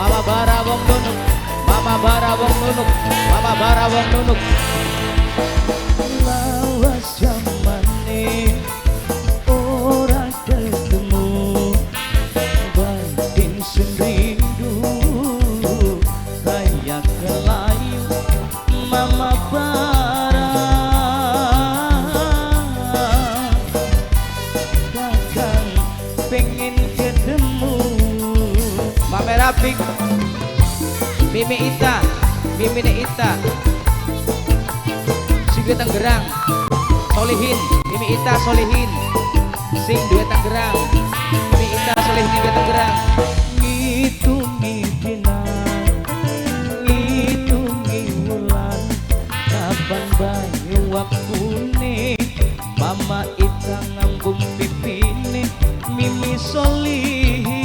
Mama Bara wong nunuk, Mama Bara wong nunuk, Mama Bara wong nunuk. Lawas jamane ora ketemu, batin rindu kaya kelayu Mama Bara. Kakang pengen ketemu. Mame Rapik, Mimi Ita, Mimi Ita, sing duwe Tangerang, Solihin, Mimi Ita Solihin, sing duwe Tangerang, Mimi Ita Solihin sing duwe Tangerang. Ngitungi dina, ngitungi wulan, kapan bae waktune Mama Ita ngambung pipine Mimi Solihin.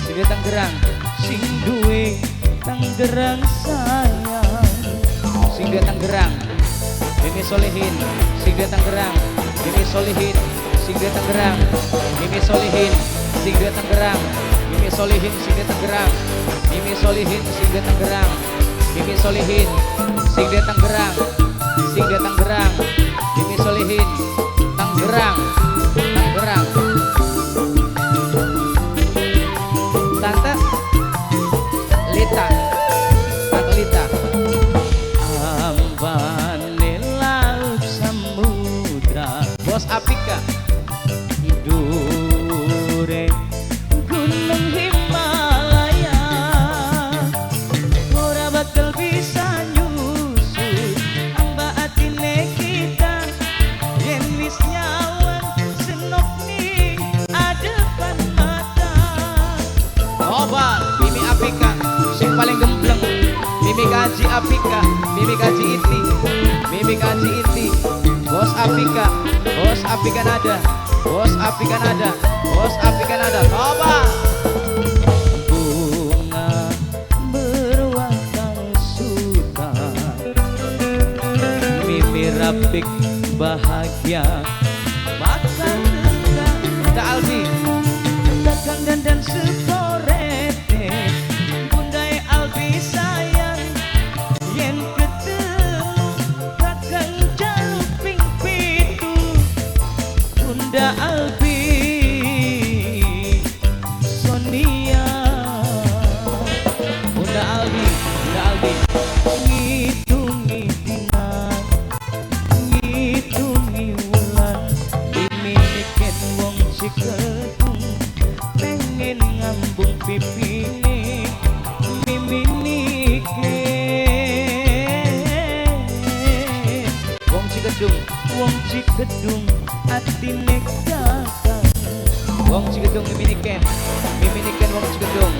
Sing duwe Tangerang, sing duwe Tangerang sayang, sing duwe Tangerang, Mimi Solihin, sing duwe Tangerang, Mimi Solihin, sing duwe Tangerang, Mimi Solihin, sing duwe Tangerang, Mimi Solihin, sing duwe Tangerang, Mimi Solihin, sing duwe Tangerang, Mimi Solihin, sing duwe Tangerang, sing duwe Tangerang, Mimi Solihin, Tangerang, Tangerang. Tante Lita, Tante Lita. Ambane laut samudra, Bos Apika, dure gunung Himalaya, ora bakal bisa nyusul amba atine kita yen wis nyawang senok ning adepan mata. Oba, Mimi Apika, sing paling gembleng, Mimi Kaji Apika, Mimi Kaji Iti, Mimi Kaji Iti, Bos Apika, Bos Apika nada, Bos Apika nada, Bos Apika nada, Toba. Bunga berwatang suta, Mimi Rapik bahagia bakal tegak. Da Albi, Kakang dandan seporete, Bundai Albi sayang, yen ketemu kakang jaluk ping pitu. Bunda Albi Sonia, Bunda Albi, Bunda Albi. Ngitungi dina, ngitungi wulan, Mimi niken wong Cikedung pengen ngambung pipine Mimi niken. Wong Cikedung, Wong Cikedung atine kakang, Wong Cikedung Mimi Niken, Mimi Niken Wong Cikedung,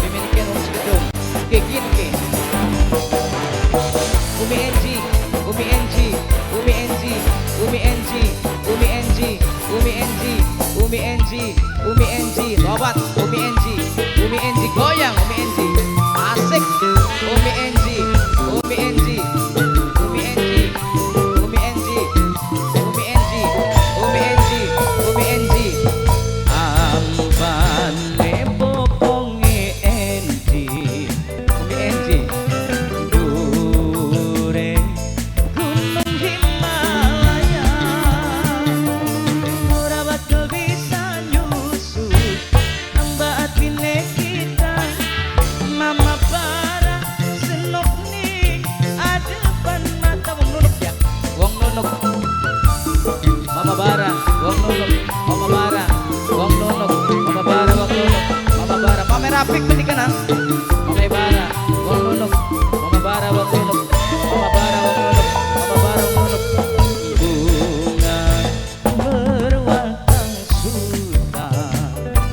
Mimi Niken Wong Cikedung. Kekin ke. Umi Enji, Umi Enji, Umi Enji, Umi Enji, Umi Enji, Umi Enji, Umi Enji, Umi Enji, tobat, Umi Enji, Umi Enji goyang, Umi Enji, asik, Umi Enji, Umi Enji, Umi Enji, Umi Enji, Umi Enji, Umi Enji, Umi Enji. Ambane bokonge Enji, Umi Enji, dure gunung Himalaya, ora bakal bisa nyusul amba atine kita. Mama Bara senok ning adepan mata. Wong nunuk ya, wong nunuk. Mama Bara, wong nunuk, Mama Bara, wong nunuk, Mama Bara, wong nunuk, Mama Bara. Mame Rapik ketika nang, Mame Bara, wong nunuk, Mama Bara, wong nunuk, Mama Bara, wong nunuk, Mama Bara, wong nunuk. Bunga berwatang suta,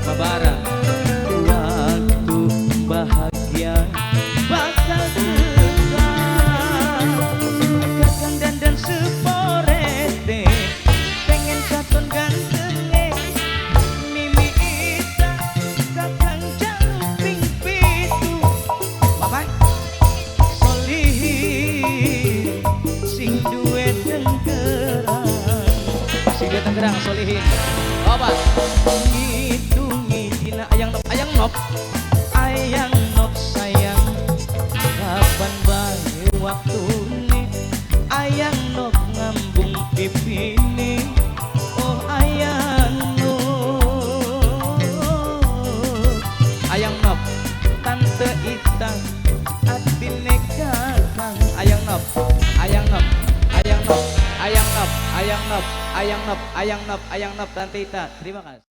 Mama Bara, waktu bahagia bakal tekan. Kakang dandan seporete pengen katon gantenge Mimi Ita, kakang jaluk ping pitu. Mama Solihin sing duwe Tenggerang, sing duwe Tangerang Solihin. Obat. Ngitungi dina Ayang ayang nop ayang nop ayang nop sayang kapan bae waktune ayang nop ngambung pipine oh ayang nop ayang nop tante Ita atine kakang ayang nop ayang nop ayang nop ayang nop ayang nop ayang nop ayang nop ayang nop tante Ita. Terima kasih.